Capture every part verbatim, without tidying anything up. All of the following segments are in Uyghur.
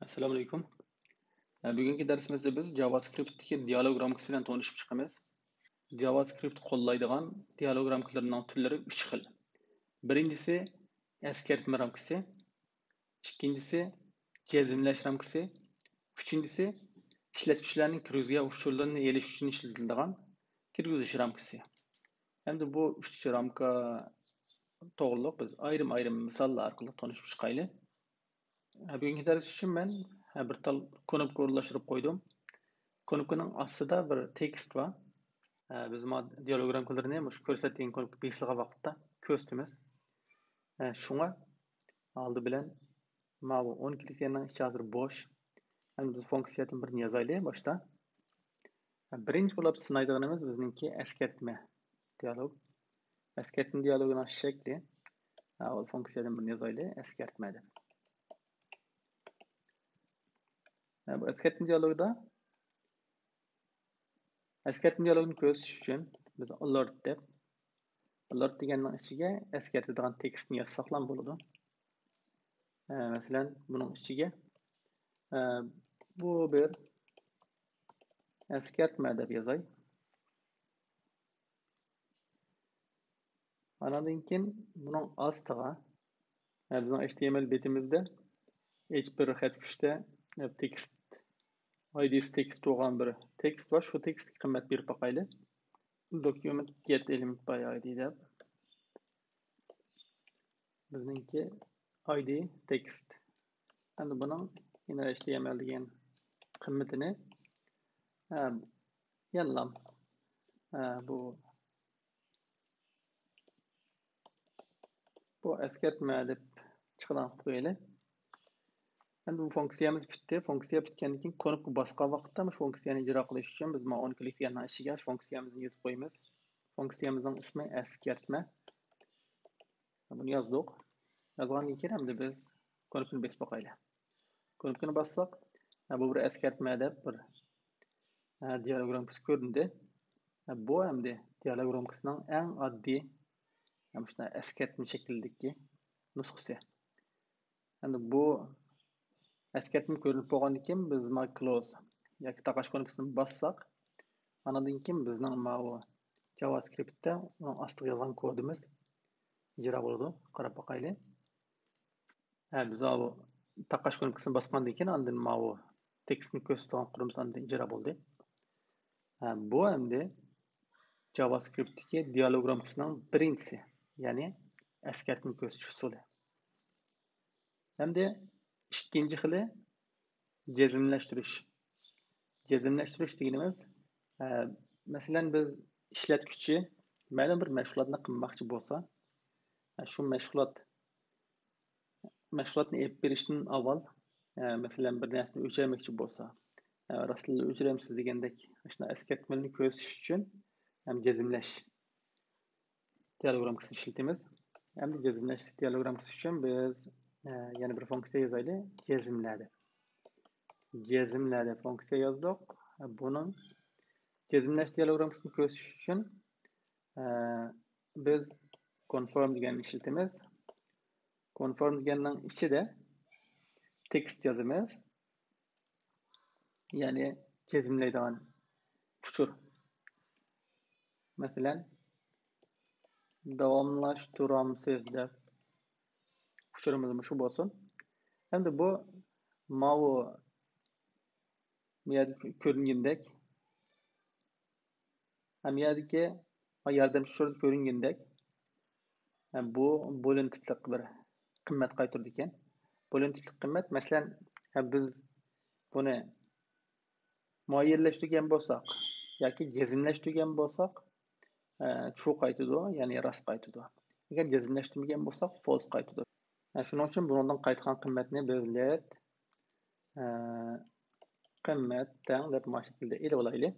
ئەسسالامۇ ئەلەيكۇم. بۈگۈنكى دەرسىمىزدە بىز جاۋاسكرىپتتىكى دىئالوگ رامكىسى بىلەن تونۇشۇپ چىقىمىز. جاۋاسكرىپت قوللايدىغان دىئالوگ رامكىلىرىنىڭ تۈرلىرى ئۈچ خىل. بىرىنچىسى ئەسكەرتمە رامكىسى، ئىككىنچىسى جەزملەش رامكىسى، ئۈچىنچىسى ئىشلەتكۈچىلەرنىڭ كىرگۈزگەن ئۇچۇرلىرىنى ئېلىش ئۈچۈن ئىشلىتىلىدىغان كىرگۈزۈش رامكىسى. ئەمدى بۇ ئۈچ رامكا توغرۇلۇق بىز ئايرىم-ئايرىم مىساللار ئارقىلىق تونۇشۇپ چىقايلى. بۈگۈنكى دەرس ئۈچۈن مەن بىر تال كۇنۇپكا ئورۇنلاشتۇرۇپ قويدۇم. كۇنۇپكىنىڭ ئاستىدا بىر تېكىست بار. بىز ما دىئالوگ رامكىلىرىنى مۇشۇ كۆرسەت دېگەن كۇنۇپكا بېسىلغان ۋاقىتتا كۆرسىتىمىز. شۇڭا ئالدى بىلەن ماۋۇ ئون كىلىكلىگەننىڭ ئىچى ھازىر بوش. ئەمدى بىز فۇنكسىيەدىن بىرنى يازايلى باشتا. بىرىنچى بولۇپ سىنايدىغىنىمىز بىزنىڭكى ئەسكەرتمە دىئالوگ. ئەسكەرتمە دىئالوگىنىڭ شەكلى. ئاۋۋال فۇنكسىيەدىن بىرنى يازايلى، ئەسكەرتمە دەپ. بۇ ئەسكەرتمە دىئالوگدا ئەسكەرتمە دىئالوگىنى كۆرسىتىش ئۈچۈن بىز ئالېرت دەپ، ئالېرت دېگەننىڭ ئىچىگە ئەسكەرتىدىغان تېكىستنى يازساقلا بولىدۇ. مەسىلەن، بۇنىڭ ئىچىگە بۇ بىر ئەسكەرتمە دەپ يازاي. ئاناندىن كېيىن بۇنىڭ ئاستىغا، بىزنىڭ H T M L بېتىمىزدە H بىر خەت ئۈچتە تېكىست، I D تېكىست بولغان بىر تېكىست بار. شۇ تېكىستكە قىممەت بېرىپ باقايلى. Document get element by I D دەپ. بىزنىڭكى I D تېكىست. ئەمدى بۇنىڭ inner H T M L دېگەن قىممىتىنى، ھە، يەنىلا، ھە، بۇ، بۇ ئەسكەرتمە دەپ چىقىدىغان قىلىپ قويايلى. ئەمدى بۇ فۇنكسىيەمىز پۈتتى. فۇنكسىيە پۈتكەندىن كېيىن كۇنۇپكا باسقان ۋاقىتتا مۇشۇ فۇنكسىيەنى ئىجرا قىلىش ئۈچۈن بىز مانا ئون كىلىك دېگەننىڭ ئىچىگە شۇ فۇنكسىيەمىزنى يېزىپ قويىمىز. فۇنكسىيەمىزنىڭ ئىسمى ئەسكەرتمە. بۇنى يازدۇق. يازغاندىن كېيىن ئەمدى بىز كۇنۇپكىنى بېسىپ باقايلى. كۇنۇپكىنى باسساق، بۇ بىر ئەسكەرتمە دەپ بىر دىئالوگ رامكىسى كۆرۈندى. بۇ ئەمدى دىئالوگ رامكىسىنىڭ ئەڭ ئاددىي، مۇشۇنداق ئەسكەرتمە شەكلىدىكى نۇسخىسى. ئەمدى بۇ ئەسكەرتمە كۆرۈنۈپ بولغاندىن كېيىن بىز ما كلوز ياكى تاقاش كۇنۇپكىسىنى باسساق، ئانىڭدىن كېيىن بىزنىڭ ماۋۇ جاۋاسكرىپتتە ئۇنىڭ ئاستىغا يازغان كودىمىز ئىجرا بولىدۇ. قاراپ باقايلى. ھە، بىز ماۋۇ تاقاش كۇنۇپكىسىنى باسقاندىن كېيىن ئاندىن ماۋۇ تېكىستنى كۆرسىتىدىغان قۇرۇلمىسى ئاندىن ئىجرا بولدى. ھە، بۇ ئەمدى جاۋاسكرىپتتىكى دىئالوگ رامكىسىنىڭ بىرىنچىسى، يەنى ئەسكەرتمە كۆرسىتىش ئۇسۇلى. ئەمدى ئىككىنچى خىلى جەزملەشتۈرۈش. جەزملەشتۈرۈش دېگىنىمىز، ئە، مەسىلەن، بىز ئىشلەتكۈچى مەلۇم بىر مەشغۇلاتنى قىلماقچى بولسا، ئە، شۇ مەشغۇلات، مەشغۇلاتنى ئېلىپ بېرىشتىن ئاۋۋال، ئە، مەسىلەن، بىر نەرسىنى ئۆچۈرمەكچى بولسا، ئە، راستلا ئۆچۈرەمسىز دېگەندەك، ئاشۇنداق ئەسكەرتمىلىرىنى كۆرسىتىش ئۈچۈن ھەم جەزملەش دىئالوگ رامكىسىنى ئىشلىتىمىز. ئەمدى جەزملەش دىئالوگ رامكىسى ئۈچۈن بىز، ئە، يەنە بىر فۇنكسىيە يازايلى. جەزملە دەپ. جەزملە دەپ فۇنكسىيە يازدۇق. بۇنىڭ جەزملەش دىئالوگ رامكىسىنى كۆرسىتىش ئۈچۈن، ئە، بىز كونفورم دېگەننى ئىشلىتىمىز. كونفورم دېگەننىڭ ئىچىدە تېكىست يازىمىز. يەنى جەزملەيدىغان ئۇچۇر. مەسىلەن، داۋاملاشتۇرامسىز دەپ ئۇچۇرىمىز مۇشۇ بولسۇن. ئەمدى بۇ ماۋۇ، بۇ يەردە كۆرۈنگەندەك، ھەم يەردىكى ياردەمچى ئۇچۇردا كۆرۈنگەندەك، بۇ بولىئان تىپلىق بىر قىممەت قايتۇرىدىكەن. بولىئان تىپلىق قىممەت، مەسىلەن، بىز بۇنى مۇئەييەنلەشتۈرگەن بولساق ياكى جەزملەشتۈرگەن بولساق، ترۇ قايتىدۇ، يەنى راست قايتىدۇ. ئەگەر جەزملەشتۈرمىگەن بولساق، فالس قايتىدۇ. شۇنىڭ ئۈچۈن بۇنىڭدىن قايتقان قىممەتنى بىز لېت قىممەت تەڭ دەپ مانا شەكىلدە ئېلىۋالايلى.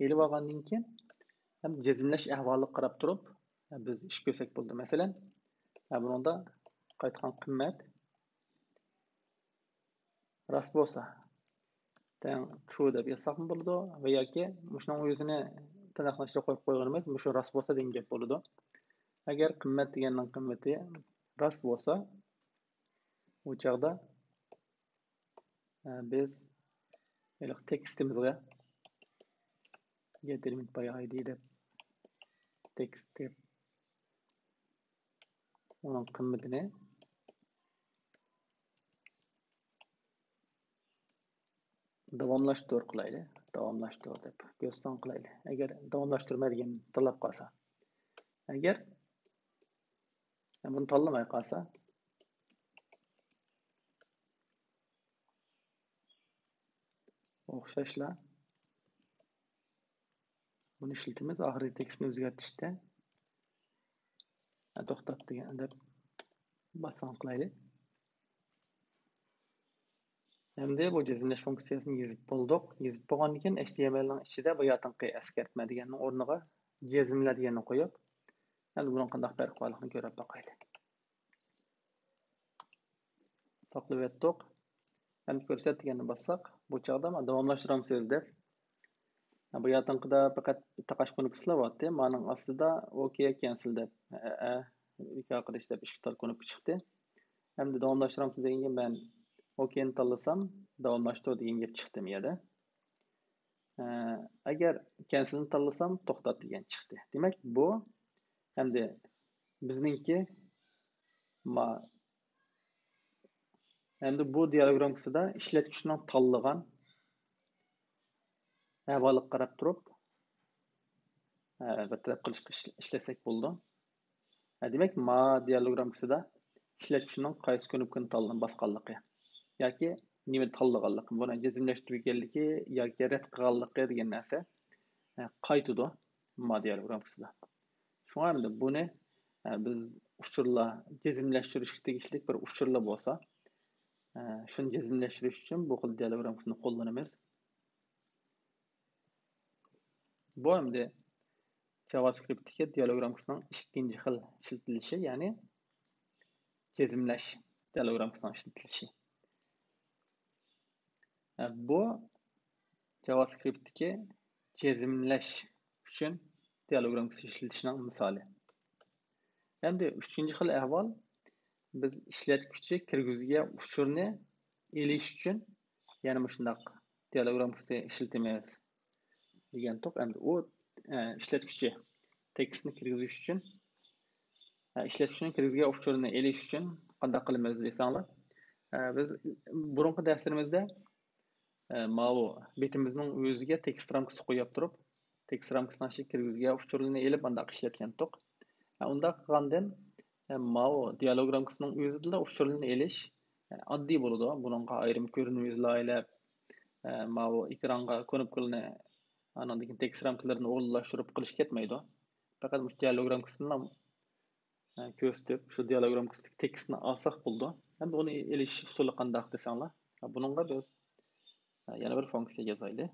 ئېلىۋالغاندىن كېيىن ھەم جەزملەش ئەھۋالىغا قاراپ تۇرۇپ بىز ئىش كۆرسەك بولىدۇ. مەسىلەن، بۇنىڭدا قايتقان قىممەت راست بولسا، تەڭ ترۇ دەپ يازساقمۇ بولىدۇ ۋە ياكى مۇشۇنىڭ ئۆزىنى تىرناقنىڭ ئىچىدە قويۇپ قويغىنىمىز مۇشۇ راست بولسا دېگەن گەپ بولىدۇ. ئەگەر قىممەت دېگەننىڭ قىممىتى راست بولسا، ئۇ چاغدا بىز ھېلىقى تېكىستىمىزغا get element by I D دەپ تېكىست دەپ ئۇنىڭ قىممىتىنى داۋاملاشتۇر قىلايلى. داۋاملاشتۇر دەپ كۆستان قىلايلى. ئەگەر داۋاملاشتۇرماي دېگەن تاللاپ قالسا. ئەگەر بۇنى تاللىماي قالسا، ئوخشاشلا بۇنى ئىشلىتىمىز. ئاخىرقى تېكىستنى ئۆزگەرتىشتە، ھە، توختات دېگەن دەپ باسقان قىلايلى. ئەمدى بۇ جەزملەش فۇنكسىيەسىنى يېزىپ بولدۇق. يېزىپ بولغاندىن كېيىن، H T M L نىڭ ئىچىدە باياتىنقى ئەسكەرتمە دېگەننىڭ ئورنىغا جەزملە دېگەننى قويۇپ، ئەمدى بۇنىڭ قانداق پەرقى بارلىقىنى كۆرۈپ باقايلى. ساقلىۋەتتۇق. ئەمدى كۆرسەت دېگەننى باسساق، بۇ چاغدا مانا داۋاملاشتۇرامسىز دەپ. بۇ ياتىنقىدا پەقەت تاقاش كۇنۇپكىسىلا بارتتى. مانىڭ ئاستىدا OK cancel دەپ، ئە، ئە، ئىككى قىلىش دەپ ئىككى تال كۇنۇپكا چىقتى. ئەمدى داۋاملاشتۇرامسىز دېگەنگە مەن OK نى تاللىسام، داۋاملاشتۇر دېگەن گەپ چىقتى مۇ يەردە. ئە، ئەگەر cancel نى تاللىسام، توختات دېگەن چىقتى. دېمەك، بۇ ئەمدى بىزنىڭكى ما-، ئەمدى بۇ دىئالوگ رامكىسىدا ئىشلەتكۈچىنىڭ تاللىغان ئەھۋالىغا قاراپ تۇرۇپ، ئە، بىر تەرەپ قىلىشقا ئىش-، ئىشلەتسەك بولىدۇ. ئە، دېمەك، ما دىئالوگ رامكىسىدا ئىشلەتكۈچىنىڭ قايسى كۇنۇپكىنى تاللىغان، باسقانلىقى ياكى نېمە تاللىغانلىقى، بۇنى جەزملەشتۈرگەنلىكى ياكى رەت قىلغانلىقى دېگەن نەرسە، ئە، قايتىدۇ ما دىئالوگ رامكىسىدا. شۇڭا ئەمدى بۇنى، ئە، بىز ئۇچۇرلار جەزملەشتۈرۈشكە تېگىشلىك بىر ئۇچۇرلار بولسا، ئە، شۇنى جەزملەشتۈرۈش ئۈچۈن بۇ خىل دىئالوگ رامكىسىنى قوللىنىمىز. بۇ ئەمدى جاۋاسكرىپتتىكى دىئالوگ رامكىسىنىڭ ئىككىنچى خىل ئىشلىتىلىشى، يەنى جەزملەش دىئالوگ رامكىسىنىڭ ئىشلىتىلىشى. ئە، بۇ جاۋاسكرىپتتىكى جەزملەش ئۈچۈن دىئالوگ رامكىسى ئىشلىتىشنىڭ مىسالى. ئەمدى ئۈچىنچى خىل ئەھۋال، بىز ئىشلەتكۈچى كىرگۈزگەن ئۇچۇرنى ئېلىش ئۈچۈن يەنە مۇشۇنداق دىئالوگ رامكىسى ئىشلىتىمىز دېگەنتۇق. ئەمدى ئۇ، ئە، ئىشلەتكۈچى تېكىستنى كىرگۈزۈش ئۈچۈن، ئە، ئىشلەتكۈچىنىڭ كىرگۈزگەن ئۇچۇرىنى ئېلىش ئۈچۈن قانداق قىلىمىز دېسەڭلار، ئە، بىز بۇرۇنقى دەرسلىرىمىزدە، ئە، ماۋۇ بېتىمىزنىڭ ئۆزىگە تېكىست رامكىسى قويۇپ تۇرۇپ، تېكىست رامكىسىنىڭ ئىچىگە كىرگۈزگەن ئۇچۇرلىرىنى ئېلىپ، ئانداق ئىشلەتكەنتۇق. ئە، ئۇنداق قىلغاندىن، ئە، ماۋۇ دىئالوگ رامكىسىنىڭ ئۆزىدىلا ئۇچۇرلىرىنى ئېلىش، ئە، ئاددىي بولىدۇ. بۇنىڭغا ئايرىم كۆرۈنۈش لايىھەلەپ، ئە، ماۋۇ ئېكرانغا كۇنۇپكىلارنى، ئانىڭدىن كېيىن تېكىست رامكىلىرىنى ئورۇنلاشتۇرۇپ قىلىش كەتمەيدۇ. پەقەت مۇشۇ دىئالوگ رامكىسىنىلا، ئە، كۆرسىتىپ، شۇ دىئالوگ رامكىسىدىكى تېكىستنى ئالساق بولىدۇ. ئەمدى ئۇنى ئېلىش ئۇسۇلى قانداق دېسەڭلار، بۇنىڭغا بىز، ئە، يەنە بىر فۇنكسىيە يازايلى.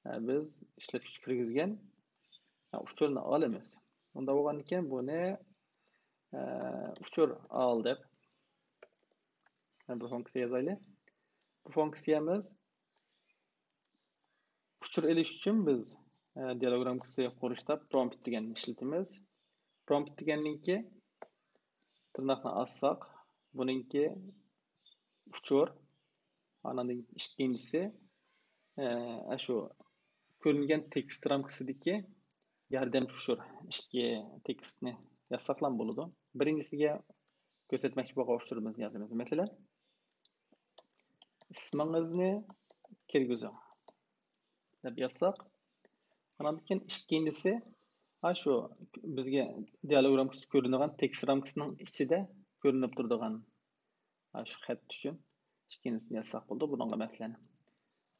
ئە، بىز ئىشلەتكۈچى كىرگۈزگەن، ئە، ئۇچۇرنى ئالىمىز. ئۇنداق بولغاندىكىن بۇنى، ئە، ئۇچۇر ئال دەپ، ئە، بىر فۇنكسىيە يازايلى. بۇ فۇنكسىيەمىز ئۇچۇر ئېلىش ئۈچۈن بىز، ئە، دىئالوگ رامكىسى قۇرۇشتا پرومپت دېگەننى ئىشلىتىمىز. پرومپت دېگەننىڭكى تىرناقنى ئالساق، بۇنىڭكى ئۇچۇر، ئانىڭدىن ئىككىنچىسى، ئە، ئاشۇ كۆرۈنگەن تېكىست رامكىسىدىكى ياردەمچى ئۇچۇر، ئىككى تېكىستنى يازساقلا بولىدۇ. بىرىنچىسىگە كۆرسەتمەكچى بولغان ئۇچۇرىمىزنى يازىمىز. مەسىلەن، ئىسمىڭىزنى كىرگۈزۈڭ دەپ يازساق، ئانان كېيىن ئىككىنچىسى، ھە، شۇ بىزگە دىئالوگ رامكىسىدا كۆرۈنىدىغان تېكىست رامكىسىنىڭ ئىچىدە كۆرۈنۈپ تۇرىدىغان، ھە، شۇ خەت ئۈچۈن ئىككىنچىسىنى يازساق بولىدۇ. بۇنىڭغا مەسىلەن،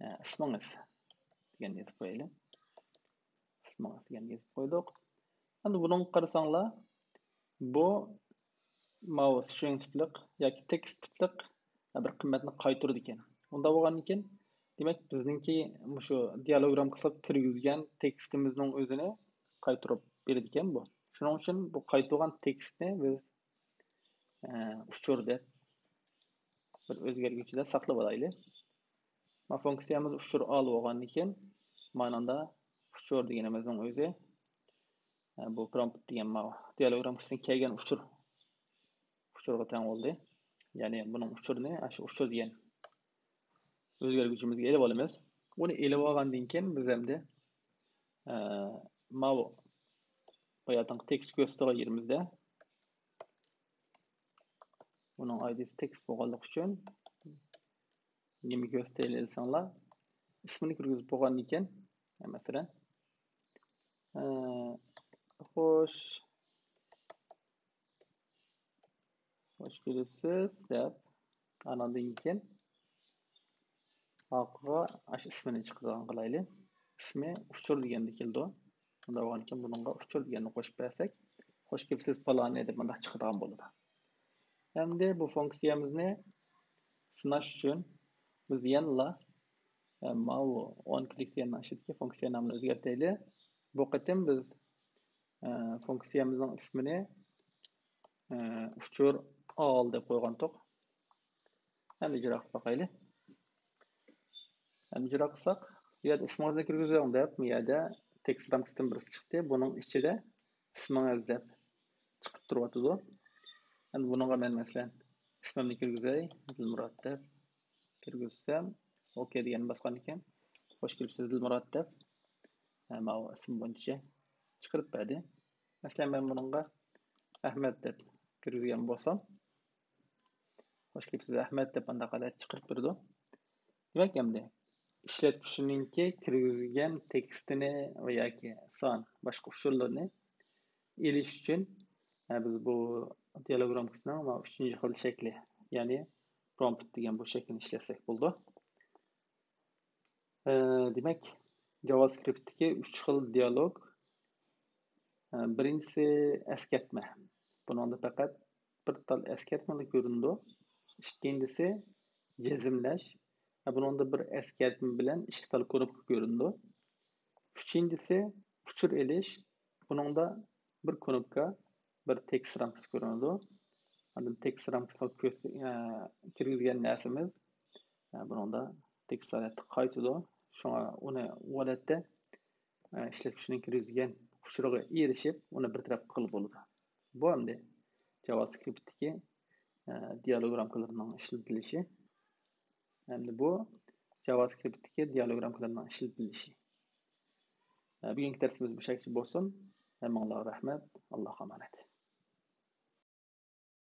ئە، ئىسمىڭىز دېگەننى يېزىپ قويايلى. ئىسمىڭىز دېگەننى يېزىپ قويدۇق. ئەمدى بۇنىڭغا قارىساڭلار، بۇ ماۋۇ سترىڭ تىپلىق ياكى تېكىست تىپلىق بىر قىممەتنى قايتۇرىدىكەن. ئۇنداق بولغاندىكىن، دېمەك، بىزنىڭكى مۇشۇ دىئالوگ رامكىسىغا كىرگۈزگەن تېكىستىمىزنىڭ ئۆزىنى قايتۇرۇپ بېرىدىكەن بۇ. شۇنىڭ ئۈچۈن بۇ قايتۇرغان تېكىستنى بىز، ئە، ئۇچۇر دەپ بىر ئۆزگەرگۈچىدە ساقلىۋالايلى. ما فۇنكسىيەمىز ئۇچۇر ئال بولغاندىكىن، مانىڭدا ئۇچۇر دېگىنىمىزنىڭ ئۆزى، ئە، بۇ پرومپت دېگەن ما دىئالوگ رامكىسىدىن كەلگەن ئۇچۇر، ئۇچۇرغا تەڭ بولدى. يەنى بۇنىڭ ئۇچۇرىنى ئاشۇ ئۇچۇر دېگەن ئۆزگەرگۈچىمىزگە ئېلىپ ئالىمىز. ئۇنى ئېلىپ ئالغاندىن كېيىن بىز ئەمدى، ئە، ماۋۇ باياتىنقى تېكىست كۆرسىتىدىغان يېرىمىزدە ئۇنىڭ ئايدىسى تېكىست بولغانلىقى ئۈچۈن نېمە كۆرسىتەيلى دېسەڭلار، ئىسمىنى كىرگۈزۈپ بولغاندىن كېيىن، مەسىلەن، ئە، خوش، خوش كېلىپسىز دەپ، ئاناندىن كېيىن ئارقىغا ئاشۇ ئىسمىنى چىقىدىغان قىلايلى. ئىسمى ئۇچۇر دېگەندە كېلىدۇ. ئۇنداق بولغاندىكىن بۇنىڭغا ئۇچۇر دېگەننى قوشۇپ بەرسەك، خوش كېلىپسىز پالانى دەپ مۇنداق چىقىدىغان بولىدۇ. ئەمدى بۇ فۇنكسىيەمىزنى سىناش ئۈچۈن بىز يەنىلا، ئە، ماۋۇ ئون كلىك دېگەن ئاشىدىكى فۇنكسىيە نامىنى ئۆزگەرتەيلى. بۇ قېتىم بىز، ئە، فۇنكسىيەمىزنىڭ ئىسمىنى، ئە، ئۇچۇر ئال دەپ قويغانتۇق. ئەمدى ئىجرا قىلىپ باقايلى. ئەمدى ئىجرا قىلساق، بۇ يەردە ئىسمىڭىزنى كىرگۈزۈڭ دەپ، بۇ يەردە تېكىست رامكىسىدىن بىرسى چىقتى. بۇنىڭ ئىچىدە ئىسمىڭىز دەپ چىقىپ تۇرۇۋاتىدۇ. ئەمدى بۇنىڭغا مەن، مەسىلەن، ئىسمىمنى كىرگۈزەي، دىلمۇرات دەپ كىرگۈزسەم، ئوكەي دېگەننى باسقاندىن كېيىن، خوش كېلىپسىز دىلمۇرات دەپ، ھە، ماۋۇ ئىسىم بويىچە چىقىرىپ بەردى. مەسىلەن، مەن بۇنىڭغا ئەھمەت دەپ كىرگۈزگەن بولسام، خوش كېلىپسىز ئەھمەت دەپ ئانداق ھالەت چىقىرىپ بېرىدۇ. دېمەك، ئەمدى ئىشلەتكۈچىنىڭكى كىرگۈزگەن تېكىستىنى ۋە ياكى سان، باشقا ئۇچۇرلىرىنى ئېلىش ئۈچۈن، ھە، بىز بۇ دىئالوگ رامكىسىنىڭ مانا ئۈچىنچى خىل شەكلى، يەنى پرومپت دېگەن بۇ شەكىلنى ئىشلەتسەك بولىدۇ. ئە، دېمەك، جاۋاسكرىپتتىكى ئۈچ خىل دىئالوگ. ئە، بىرىنچىسى ئەسكەرتمە. بۇنىڭدا پەقەت بىر تال ئەسكەرتمىلا كۆرۈنىدۇ. ئىككىنچىسى جەزملەش. ئە، بۇنىڭدا بىر ئەسكەرتمە بىلەن ئىككى تال كۇنۇپكا كۆرۈنىدۇ. ئۈچىنچىسى ئۇچۇر ئېلىش. بۇنىڭدا بىر كۇنۇپكا، بىر تېكىست رامكىسى كۆرۈنىدۇ. ئاندىن تېكىست رامكىسىغا كۆرس-، ئە، كىرگۈزگەن نەرسىمىز، ئە، بۇنىڭدا تېكىست ھالەتتە قايتىدۇ. شۇڭا ئۇنى ئۇ ھالەتتە، ئە، ئىشلەتكۈچىنىڭ كىرگۈزگەن ئۇچۇرىغا ئېرىشىپ، ئۇنى بىر تەرەپ قىلغىلى بولىدۇ. بۇ ئەمدى جاۋاسكرىپتتىكى، ئە، دىئالوگ رامكىلىرىنىڭ ئىشلىتىلىشى. ئەمدى بۇ جاۋاسكرىپتتىكى دىئالوگ رامكىلىرىنىڭ ئىشلىتىلىشى. ئە، بۈگۈنكى دەرسىمىز مۇشۇ يەرگىچە بولسۇن. ھەممىڭلارغا رەھمەت. ئاللاھقا ئامانەت.